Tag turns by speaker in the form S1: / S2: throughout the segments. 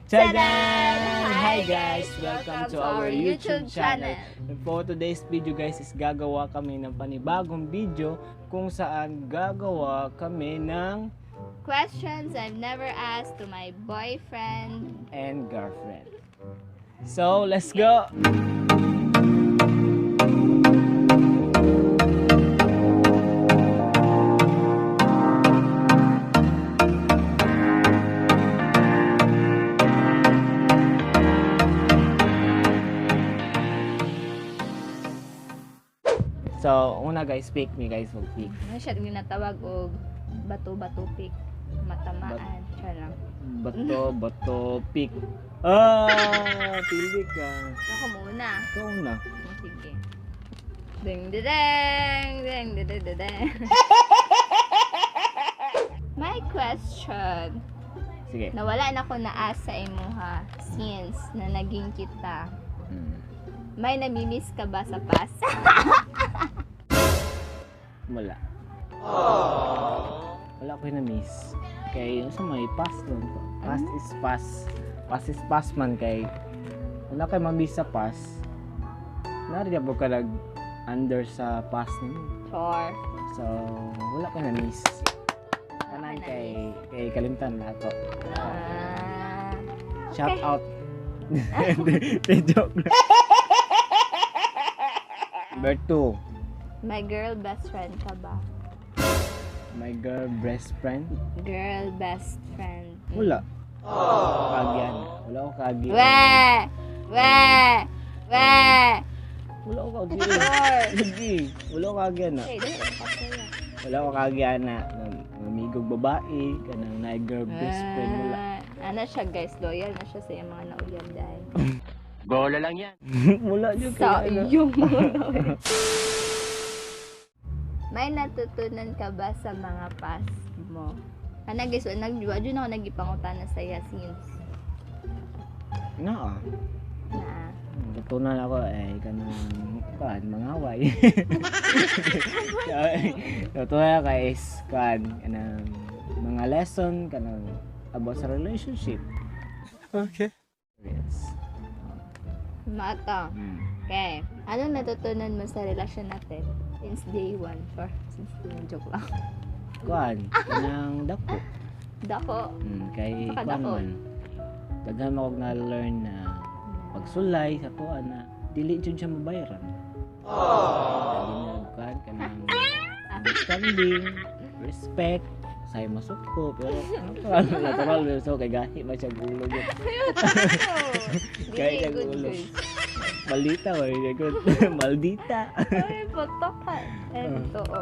S1: Tadaan! Hi guys! Welcome to our YouTube channel. And for today's video, guys, is gagawa kami ng panibagong video kung saan gagawa kami ng
S2: questions I've never asked to my boyfriend
S1: and girlfriend. So, let's go! So, una guys, pick me guys, mag-pick.
S2: Ano siya ginatawag og bato-bato pick. Matamaan. Siya lang.
S1: Bato, bato, pick. Ah, pili ka.
S2: Ako muna.
S1: Ikaw na.
S2: Oh, sige. Ding ding ding ding ding ding ding. My question.
S1: Sige.
S2: Nawala na ko na sa imuha since na naging kita. May namimiss ka ba sa past?
S1: Wala. Wala ko yung na-miss. Kay, yung sa may past lang to. Past is past. Past is past man kay wala kay ma-miss sa past. Nariya po ka nag under sa past nimo.
S2: Char.
S1: So, wala ko na-miss. Tanan kay kalimtan na ako.
S2: Ah.
S1: Shout out. Hindi, joke lang. Number 2.
S2: My girl best friend ka ba?
S1: My girl best friend.
S2: Girl best friend.
S1: Wala. Kagyan. Wala ko kagyan.
S2: We! We! We!
S1: Wala ko kagyan.
S2: Char!
S1: Lagi. Wala ko kagyan na.
S2: Okay, dali pa sa'yo.
S1: Wala ko kagyan na. Namigog babae, kanang na girl best friend. Wala.
S2: Ah, ano siya guys, loyal na siya sa iyang mga nauyab dahil.
S3: Bola lang yan.
S1: Wala jud
S2: Sa
S1: kay ano.
S2: iyong mga nauyab. May natutunan ka ba sa mga past mo? Ana guys, wa nag wa jud ako nagipangutana sa iya since
S1: Naa.
S2: na
S1: Natutunan ako eh kanang kuan mangaway. Natutunan ako is kuan kanang mga lesson kanang about sa relationship.
S3: Okay.
S1: Yes.
S2: Mata. Okay. Anong natutunan mo sa relasyon natin? Since day one. For, since day one, joke lang.
S1: Kuan kanang dako.
S2: Dako.
S1: Kay
S2: Saka
S1: kuan
S2: dako.
S1: man. Daghan mo kog na-learn na pagsulay sa tuwa na dili jud siya mabayaran. Lagi na kuan kanang understanding, respect, say masuko pero natural natural pero so kay gahi man siya gulo gyud. Kaya
S2: Dili good
S1: gulo.
S2: guys.
S1: Maldita ba yun? Good. Maldita.
S2: Ay, putok ka. Eh, totoo.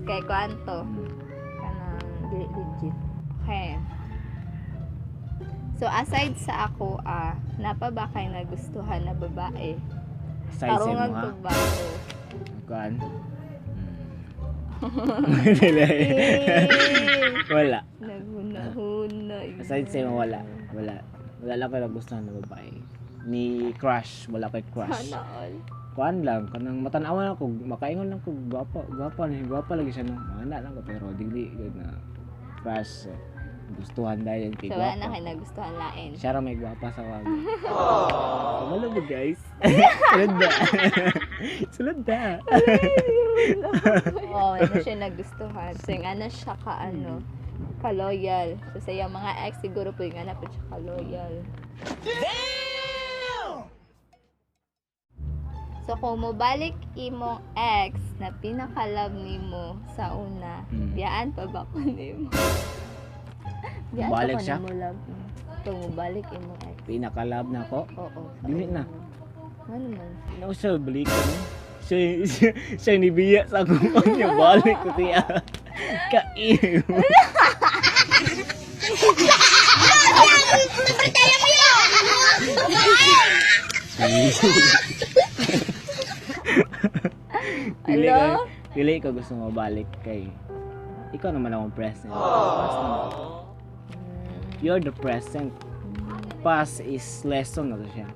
S2: Kay kwanto. Kanang dili legit. Okay. So, aside sa ako, napa ba kay nagustuhan na babae?
S1: Aside sa
S2: Tarungan
S1: imo
S2: to
S1: ha.
S2: ba ako?
S1: Kuan. Dili.
S2: Eh,
S1: Wala.
S2: naghuna-huna.
S1: Aside sa imo wala. Wala. Wala lang ko nagustuhan na babae. Ni crush, wala koy crush.
S2: Sana all.
S1: Kuan lang kanang matanawan ako, makaingon lang ko gwapa, gwapa ni gwapa lagi siya no. Ana lang ko pero dili gyud na crush. Eh. Gustuhan dahil kay
S2: So, wala na
S1: gwapa.
S2: kay nagustuhan lain.
S1: Siya ra may gwapa sa wag. Kabalo mo guys. Sulod na. Sulod na.
S2: Oo, wala na siya nagustuhan. So, yung ano siya ka, ano, ka-loyal. So, sa iyang mga ex, siguro po yung ano po siya ka-loyal. So, kung mobalik imong ex na pinaka-love nimo sa una, biyaan pa ba ko nimo? Biyaan pa
S1: Mobalik
S2: ko
S1: siya?
S2: nimo love? Kung mobalik imong ex.
S1: Pinakalab na ako.
S2: Oo. Sa
S1: Dili
S2: una.
S1: na.
S2: Ano man?
S1: No siya balikan. Siya nibiya sa akong kanya balik ko tiya. Kaiw. Dili ka,
S2: Ano?
S1: dili ka gusto mo balik kay ikaw naman akong present. Past naman. You're the present. Past is lesson na to siya.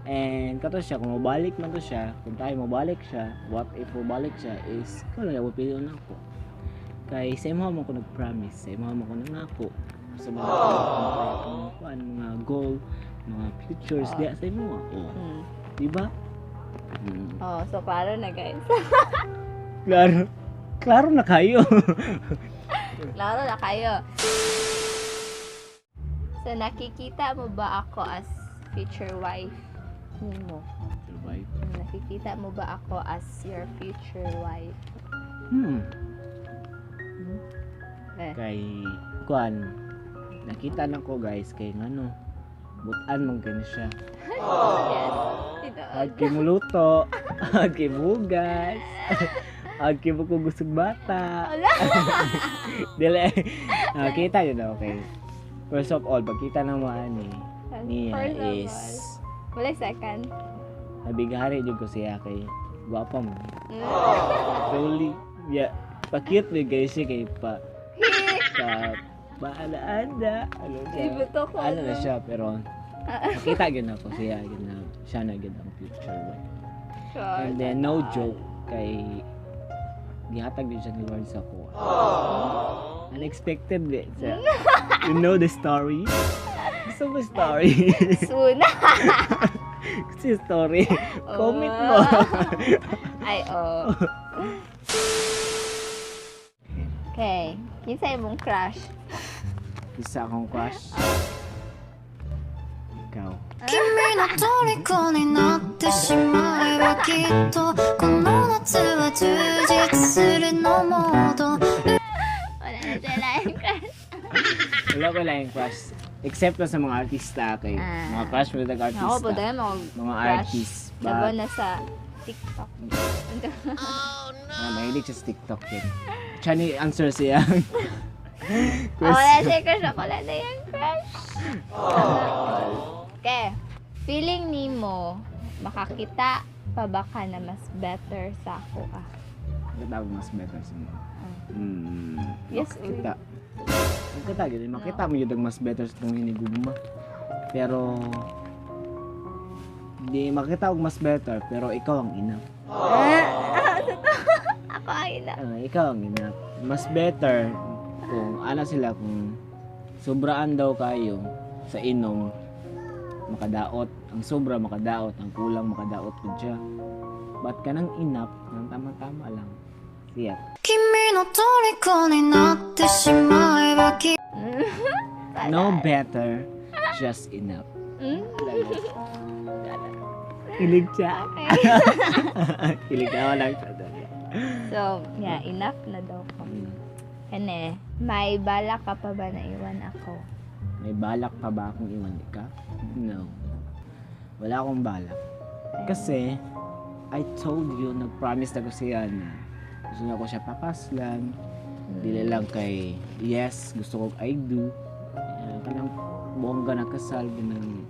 S1: And kato siya, kung mabalik man to siya, kung tayo mabalik siya, what if mabalik siya is, ikaw lang piliyon ako. Kay sa imo mo ko nag-promise, sa imo mo ko nangako. Sa mga kuan, mga goal, mga futures diya sa imo. Oh, di ba?
S2: Oh, so klaro na, guys.
S1: Klaro. Klaro na kayo.
S2: Klaro na kayo. So, nakikita mo ba ako as future wife nimo?
S1: Survive.
S2: Nakikita mo ba ako as your future wife?
S1: Hmm.
S2: Eh.
S1: Kay kuan, nakita na ko, guys, kay ngano butan man kani siya.
S2: Yes. Tinuod.
S1: Hard kay muluto, hard kay mugas, hard kay gusog bata.
S2: Wala.
S1: Dili. Kita yun, okay. First of all, pagkita na mo ani niya
S2: First of
S1: is
S2: all. Wala second.
S1: Nabigari jud ko siya kay gwapa mo. Truly. Yeah. Pa-cute ni guys siya kay pa pa paala-ada. Ano siya?
S2: Ibuto ko.
S1: Ano na siya, pero nakita gyud ako siya gyud na siya na gyud ang future wife.
S2: Sure.
S1: And then no joke kay gihatag din siya ni Lord sa ko. Unexpected eh. Siya. You know the story? Gusto mo story?
S2: Soon.
S1: Gusto yung story? Comment mo.
S2: Ay, oh. Okay. Kinsa imong crush?
S1: Isa akong crush. Ikaw.
S4: 君の虜になってしまえばきっとこの夏は充実するのもっと
S2: Wala na sila yung crush.
S1: Wala ko lang yung crush. Except na sa mga artista kay
S2: Ah.
S1: mga crush mo nag artista.
S2: Ako po dahil mga
S1: Mga
S2: crush.
S1: artist.
S2: Labo
S1: But,
S2: na sa TikTok.
S1: Ah, mahilig siya sa TikTok yun. Siya ni answer siya.
S2: Ako wala siya crush. Ako wala na yung crush. Okay. Feeling ni mo, makakita pa ba ka na mas better sa ako ah?
S1: Makita ko mas better sa mo.
S2: Yes, uy.
S1: Makita. Makita gyud, makita mo yun ang mas better sa itong hinigugma. Pero di makita og mas better, pero ikaw ang enough.
S2: Ah, totoo. Ako ang ina.
S1: Ah, ikaw ang enough. Mas better kung ana sila, kung sobraan daw kayo sa inom, makadaot ang sobra, makadaot ang kulang, makadaot pud siya. But kanang enough nang tama-tama lang siya.
S4: 君の虜になってしまえばきっ
S1: No better, just enough. Kilig siya. Kilig ka lang siya.
S2: So, yeah, enough na daw ko. Ene, may balak ka pa ba na iwan ako?
S1: May balak pa ba akong iwan ka? No. Wala akong balak. Kasi, I told you, nag-promise na ko siya na gusto na ko siya pakaslan. Dili lang kay yes, gusto ko I do. Kanang bongga na kasal, kanang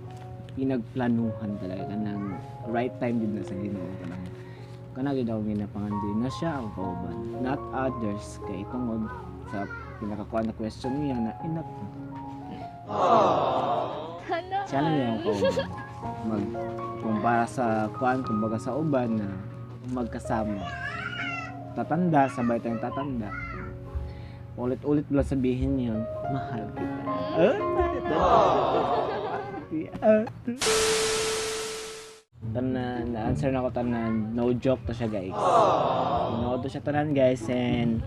S1: pinagplanuhan talaga, kanang right time din na sa Ginoo, kanang kana gyud ako ginapangandoy na siya ang kauban, not others, kay tungod sa pinakakuan na question niya na enough na.
S2: Ano?
S1: Siya lang yung kauban. Mag kumpara sa kuan, kumbaga sa uban na magkasama. Tatanda, sabay tayong tatanda. Ulit-ulit mo lang sabihin yun, mahal kita. Ah, tanan, na-answer na ko tanan, no joke to siya, guys. No to siya tanan, guys, and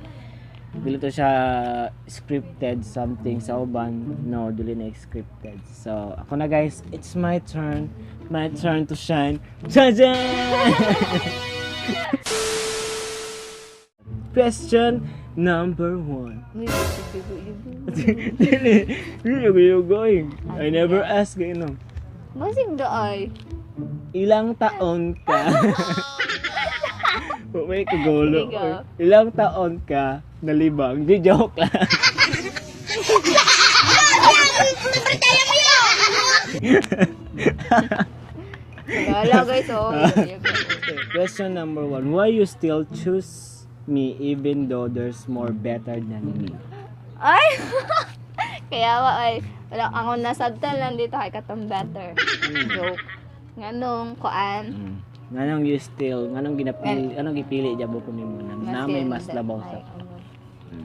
S1: dili to siya scripted something sa uban. No, dili na scripted. So, ako na, guys, it's my turn. My turn to shine. Jajan! Question number 1. Dili, dili you going. I never ask, you know.
S2: Masig ay.
S1: Ilang taon ka? May kagulo.
S2: Sige, go.
S1: Ilang taon ka nalibang? Di, joke lang.
S2: Wala, guys, oh.
S1: Question number 1. Why you still choose me even though there's more better than me?
S2: Ay! Kaya wa ay wala ako nasabtan lang dito kay katong better. Joke. Nganong kuan?
S1: Nganong you still, nganong ginapili, anong gipili jabo ko nimo na, na may mas labaw sa
S2: Ay, ano.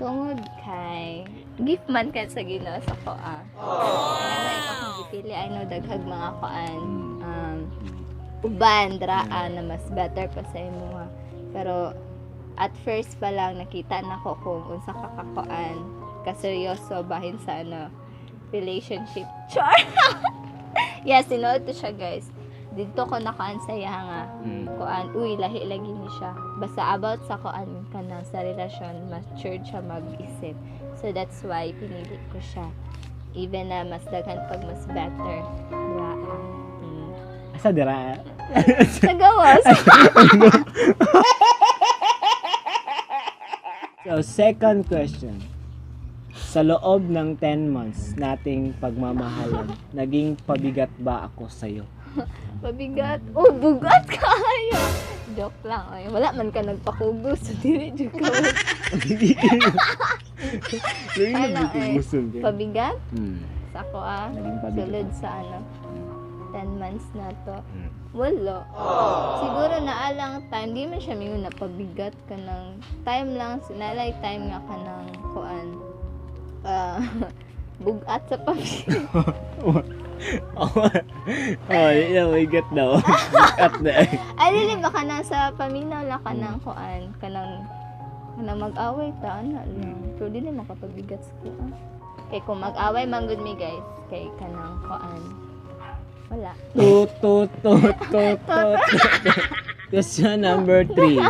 S2: Tungod kay Gift man ka sa Ginoo sa ko ah. Like akong gipili, I know daghag mga kuan uban draa na mas better pa sa imo nga. Pero at first pa lang nakita na ko kung unsa ka kakuan, kaseryoso bahin sa ano relationship. Char. Yes, tinuod to siya, guys. Didto ko nakuan sa iya nga kuan, uy, lahi lagi ni siya. Basta about sa kuan kanang sa relasyon, matured siya mag-isip. So that's why pinili ko siya. Even na mas daghan pag mas better. Dra.
S1: Asa dira?
S2: Sa gawas.
S1: So, second question. Sa loob ng 10 months nating pagmamahalan, naging pabigat ba ako sa'yo?
S2: Pabigat. Oh, bugat kayo. Joke lang. Ay, wala man ka nagpakugos. So, dili jud ka. Ano, eh, pabigat? Sa ako ah.
S1: Naging pabigat.
S2: Sulod sa ano. 10 months na to. Wala. Siguro naalang time, di man siya mingon na pabigat ka ng time lang, nalay time nga ka ng kuan. Bugat sa pabigat.
S1: Oh, yeah, we get daw. Bugat na eh.
S2: Ay, dili ba ka nang sa paminaw lang ka ng kuan, kanang kanang mag-away ta ana lang. Pero dili makapabigat sa kuan. Kay kung mag-away man gud mi guys, kay kanang kuan. Wala.
S1: Tut, tut, tut, tut, tut. Question number 3.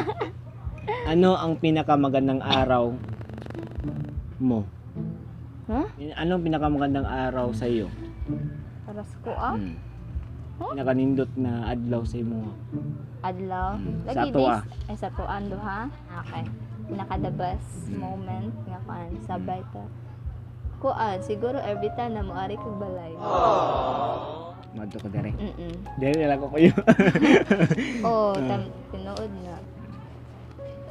S1: Ano ang pinakamagandang araw mo?
S2: Huh?
S1: Ano ang pinakamagandang araw sa iyo?
S2: Para sa kuan?
S1: Hmm. Pinakanindot na adlaw sa imo.
S2: Adlaw.
S1: Sa
S2: Lagi
S1: ato,
S2: days.
S1: ah.
S2: Ay, sa tuan duha. Okay. Pinaka the best moment nga kuan sabay ta. Kuan siguro every time na moari kag balay.
S1: Madto ko dere. Dere lang ko kayo.
S2: Oh, tam tinuod na.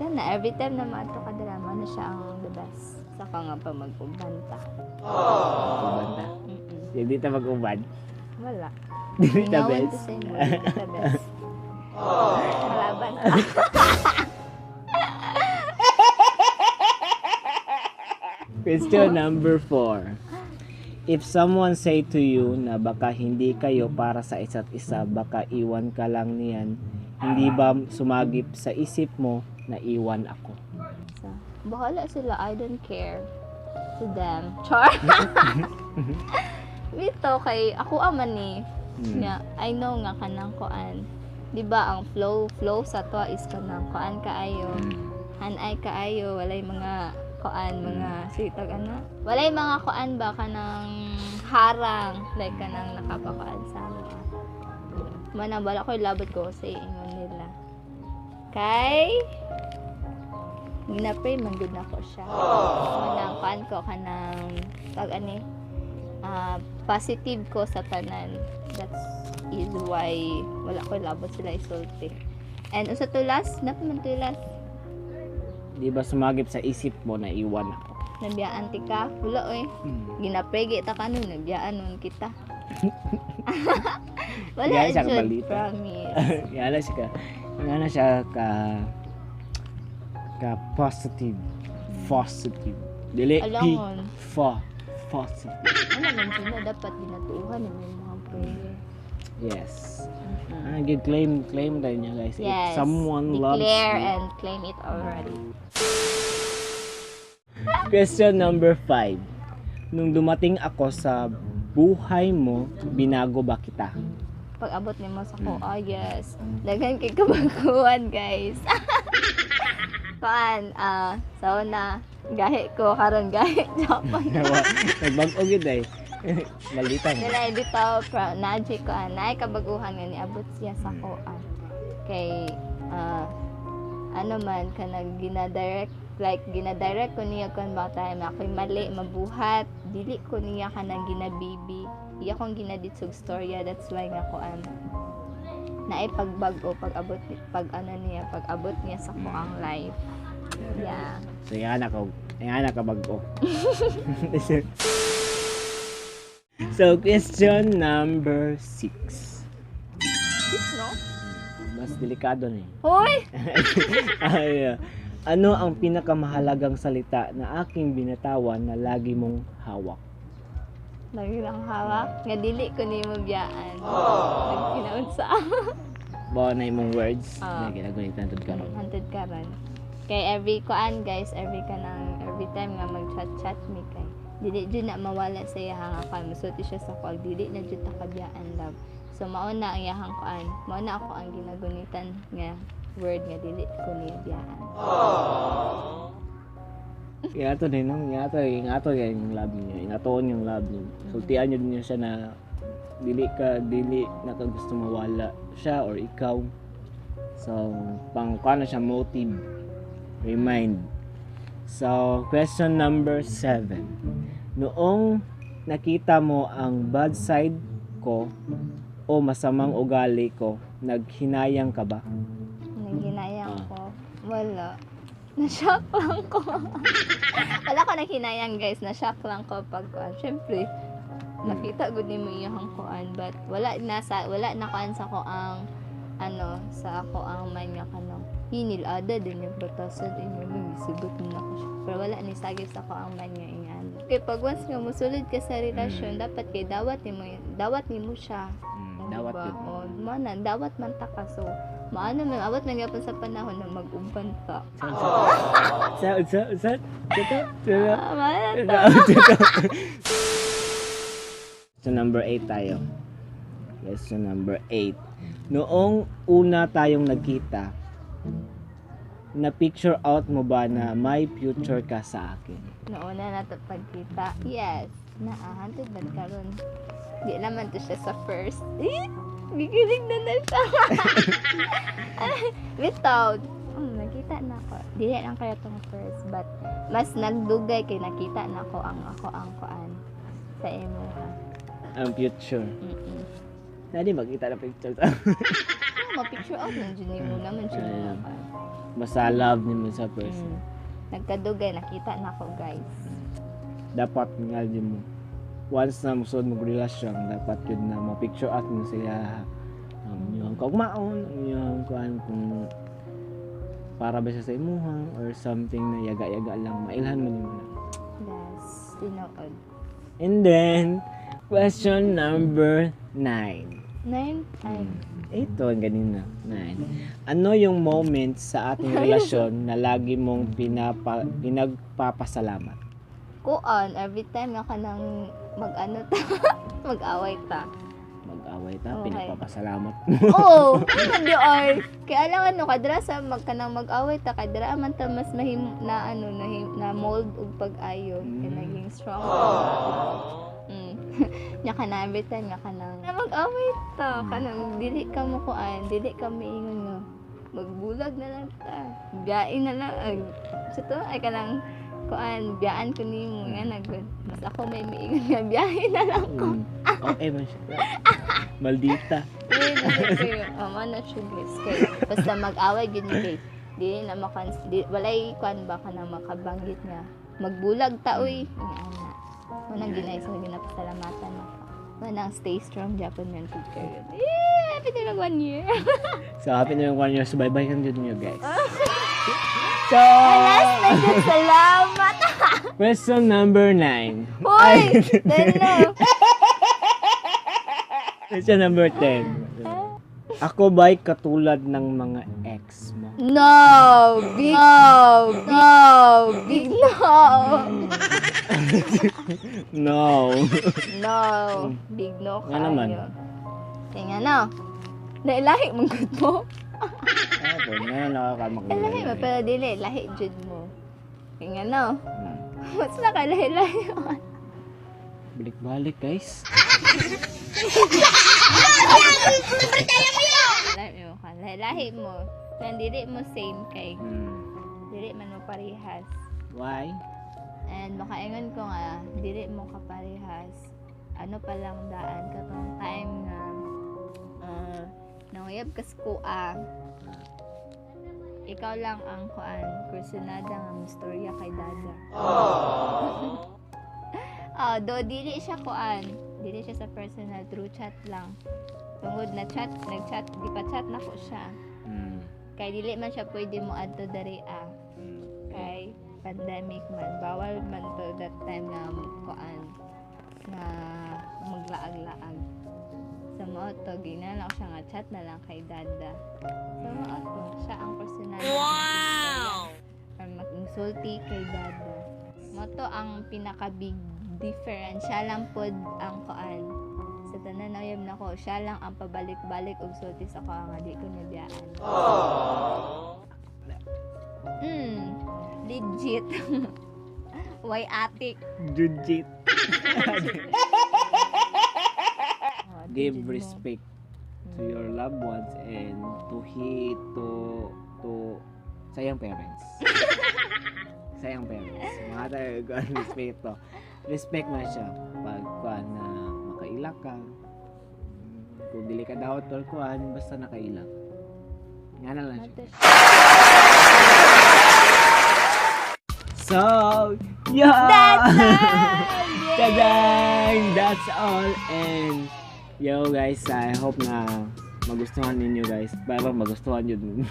S2: Sana every time na maadto ka dira mo na siya ang the best. Saka nga pa mag-uban ta.
S1: Uban ta. Hindi ta mag-uban.
S2: Wala.
S1: Dili ta
S2: Ingawan
S1: best.
S2: to sa imo, dili ta best. Kalaban ta.
S1: Question number 4. If someone say to you na baka hindi kayo para sa isa't isa, baka iwan ka lang niyan, hindi ba sumagip sa isip mo na iwan ako?
S2: So, bahala sila, I don't care to them. Char! Bito, kay ako aman ni. Nga, I know nga kanang kuan. Di ba ang flow sa to is kanang kuan kaayo. Hanay kaayo, walay mga kuan, mga sitag ana. Walay mga kuan ba kanang harang, like kanang nakapakuan sa amo. Mana wala ko'y labot ko sa ingon nila. Kay gina-pray man gud nako siya. Manang kuan ko kanang tag ani positive ko sa tanan. That's is why wala ko'y labot sila isulti. And usa to last, na pa man to last.
S1: Di ba sumagip sa isip mo na iwan ako?
S2: Nabiyaan ti ka? Wala oy. Ginapray ta ka nun, nabiyaan nun kita. Wala
S1: Yan siya
S2: jud,
S1: kabalita.
S2: promise.
S1: Yana siya ka. Yana siya ka positive. Positive. Dili P
S2: Alangon.
S1: fa positive.
S2: Ano man jud na dapat ginatuuhan ni mga prayer.
S1: Yes. Ah, good claim tayo niya guys.
S2: Yes.
S1: If someone loves
S2: Declare
S1: you.
S2: and claim it already.
S1: Question number 5. Nung dumating ako sa buhay mo, binago ba kita?
S2: Pag-abot nimo sa ko, oh yes. Daghan kay kabaguhan, guys. Kuan, sa una, gahi ko karon gahi Japan.
S1: Nagbag-o gid ay. Malita mo.
S2: Dili bitaw naji ko naay kabaguhan nga niabot siya sa ko Kay ano man kanang gina-direct, like gina-direct ko niya kun ba time ako'y mali mabuhat, dili ko niya kanang ginabibi. Iya kong ginaditsog storya, that's why nga ko naay pagbag-o pag-abot pag ano niya pag-abot niya sa ko ang life. Yeah.
S1: So yan ako, yan kabag-o. So question number 6.
S2: No?
S1: Mas delikado na eh.
S2: Hoy!
S1: Ay, Ano ang pinakamahalagang salita na aking binatawan na lagi mong hawak?
S2: Lagi lang hawak. Nga dili ko nimo biyaan. Nagkinaunsa.
S1: Bawa na imong words
S2: Ah.
S1: na ginagunitan tud karon.
S2: Hantod karon. Kay every kuan guys, every kanang every time nga mag-chat-chat mi kay dili jud na mawala sa iyahang kuan, musulti siya sa kuan, dili na jud ta kabiyaan, love. So mao na ang iyahang kuan, mao na ako ang ginagunitan nga word nga dili ko niya biyaan.
S1: Ingato din, no? Ingato, ingato yung love niyo. Ingatoon yung love niyo. Sultian niyo din siya na dili ka, dili na ka gusto mawala siya or ikaw. So, pang kuan na siya, motive. Remind. So, question number 7. Noong nakita mo ang bad side ko o masamang ugali ko, naghinayang ka ba?
S2: Naghinayang
S1: Ah.
S2: ko? Wala. Na-shock lang ko. Wala ko naghinayang, guys. Na-shock lang ko pag kuan. Syempre, nakita gud nimo iyang kuan, but wala na kuan sa ko ang ano sa ako ang mind nga kanang hinil ada din yung batasan inyo misugot na ko siya, pero wala ni sagip sa ako ang mind nga ingan kay pag once nga musulod ka sa relasyon, dapat kay dawat nimo siya.
S1: Dawat
S2: diba?
S1: yun.
S2: O, mo na, dawat man ta ka. So, maano man, awat man gyapon sa panahon na mag-uban ta.
S1: Sa, ito, ito.
S2: Ah, mana.
S1: So number 8 tayo. Question number 8. Noong una tayong nagkita, na picture out mo ba na may future ka sa akin?
S2: Noona na to pagkita. Yes. Naa, hantod man karon. Di naman to siya sa first. Eh, gigilig na na siya. Bitaw. Nakita na ko. Dili lang kayo tong first, but mas nagdugay kay nakita na ko ang ako ang kuan sa imo.
S1: Ang future. Nadi makita na picture.
S2: Oh, ma-picture out man jud nimo naman siya.
S1: Ayan. Basta love nimo sa person.
S2: Nagkadugay nakita na ko, guys.
S1: Dapat nga din mo. Once na musulod mo relasyon, dapat yun na ma-picture out mo sila ang inyong kaugmaon, ang inyong kuan, kung para ba siya sa imuha or something na yaga-yaga lang, mailhan mo nimo na.
S2: Yes, tinuod.
S1: And then, question number 9.
S2: 9? Ay.
S1: Ito, ang ganina. 9. Ano yung moment sa ating relasyon na lagi mong pinagpapasalamat?
S2: Kuan, every time nga kanang mag-ano ta, mag-away ta.
S1: Mag-away ta,
S2: Okay.
S1: pinagpapasalamat.
S2: Oo, oh, di ay. Kaya alam ano, kadra sa mag kanang mag-away ta, kadra man ta mas mahim na ano na, na mold og pag-ayo, kay naging strong. Nya kana every time nga kanang na mag-away ta, kanang dili ka mo kuan, dili ka miingon nga magbulag na lang ta. Biyain na lang. Ay, sa to ay kanang kuan, biyaan ko nimo nga na good. Mas ako may miingon nga biyahe na lang ko.
S1: Okay man siya. Maldita.
S2: Uy, dili kayo. Oh, man na siya, guys. Kay, basta mag-away gyud ni kay dili na makan di, walay kuan ba ka na makabanggit nga magbulag ta uy. Nga ana. Unang ginay sa ginapasalamatan ako. Manang stay strong Japan man pud kayo. Yeah, happy na mag 1 year.
S1: So, happy na yung 1 year. So, bye-bye kan jud niyo, guys. So,
S2: Last na jud, salamat.
S1: Question number 9.
S2: Hoy, 10 na.
S1: Question number 10. Ako ba'y katulad ng mga ex mo?
S2: No, big no, no, big no.
S1: No.
S2: No, big no
S1: Nga naman.
S2: kayo. Kaya nga no. Nailahi man gud mo.
S1: Ako, na nakakamak.
S2: Lahi mo, pero dili, lahi jud mo. Kaya nga no. Mas nakalahi-lahi mo.
S1: Balik-balik, guys.
S2: Lahi mo ka. Lahi mo. Pero dili mo same kay dili man mo parehas.
S1: Why?
S2: And makaingon ko nga, dili mo kaparehas. Ano pa lang daan katong time nga nanguyab ka sa kuha. Ikaw lang ang kuan, kursunada nga mistorya kay dada. Ah, do dili siya kuan. Dili siya sa personal, through chat lang. Tungod na chat, nag-chat, di pa chat na ko siya. Kay dili man siya pwede mo adto dari ah. pandemic man, bawal man to that time nga kuan nga maglaag-laag. Sa mao to, gina lang siya nga chat na lang kay Dada. Sa mao to, siya ang personality. Wow! Or mag-insulti kay Dada. Mao to ang pinaka big difference. Siya lang pod ang kuan. Sa tanan na uyab nako, siya lang ang pabalik-balik og sulti sa ko nga di ko nabiyaan. Legit. Why atik?
S1: Legit.
S2: Oh,
S1: Give
S2: legit mo.
S1: respect to your loved ones and to he to sa iyang parents. Sa iyang parents. Mga tayo kuan respeto. Respect man siya pag kuan na makaila ka. Kung dili ka dawat or kuan, basta nakaila ka. Nga na lang siya.
S2: Mao to siya.
S1: So, yeah!
S2: That's all! Yay!
S1: Tadang! That's all. And yo guys, I hope na magustuhan ninyo, guys. Para magustuhan yun ninyo.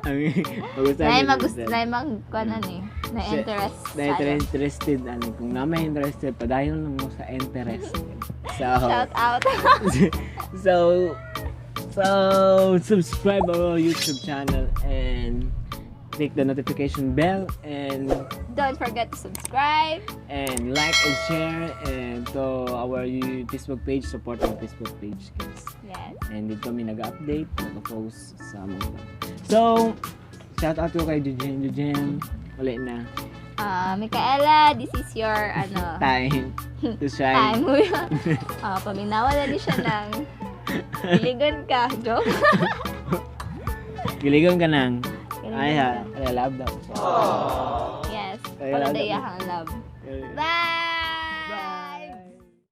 S1: I mean, magustuhan
S2: Nay
S1: yun
S2: mag
S1: ninyo.
S2: nay mag kuan ani, na interest.
S1: Na interested ano, kung na may interested, padayon lang mo sa interested. So,
S2: Shout out.
S1: So subscribe our YouTube channel and click the notification bell and
S2: Don't forget to subscribe.
S1: And like and share and to our Facebook page, support our Facebook page, guys.
S2: Yes.
S1: And dito kami nag-update, nag-post sa mga. So, shout out ko kay Jujen. Jujen, uli na.
S2: Ah, Micaela, this is your ano
S1: Time to shine.
S2: Time. Ah, paminawa na ni siya ng Giligon ka, joke.
S1: Giligon ka nang.
S2: Giligon
S1: Ay ha,
S2: ka.
S1: ay, love daw siya.
S2: Yes.
S1: Ay,
S2: Wala
S1: love.
S2: dayahang love. Bye!